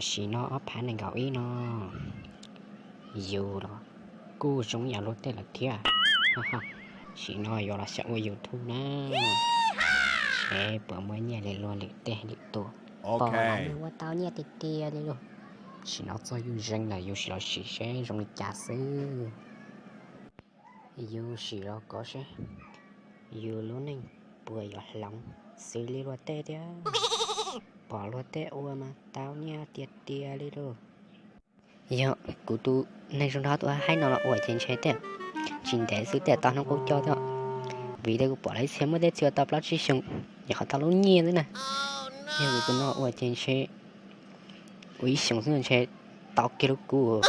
Sim no ob phav nees nkaum ib no, yus los kuj zoo yam luag tej lawm thiab. Sim no yuav los xyaum ua YouTube na, seb puas muaj nyiaj li luag lwm tej lwm tus. Pom ua tau nyiaj tiag tiag li lauj. Sim no txog yus zeeg lawm yus sim los sim seb zoo li cas xwb. Yus sim los kov seb yus lub neej puas yuav hloov xws li luag tej thiab. Pom luag tej ua mas tau nyiaj tiag tiag li lauj. Yog kuv tus neeg zoo nraug tuaj haib no los ua ces ntshe tej tsis ntev xwb tej tau hnub qub coj thiab, vim tej kuv pom lawv ib txhia muaj tej txhia tau plaub tsib xyoos, nyuam qhuav tau lub nyiaj xwb na. Yog kuv tus no ua ces ntshe ua ib xyoos xwb ntshe tau kiag lub kub.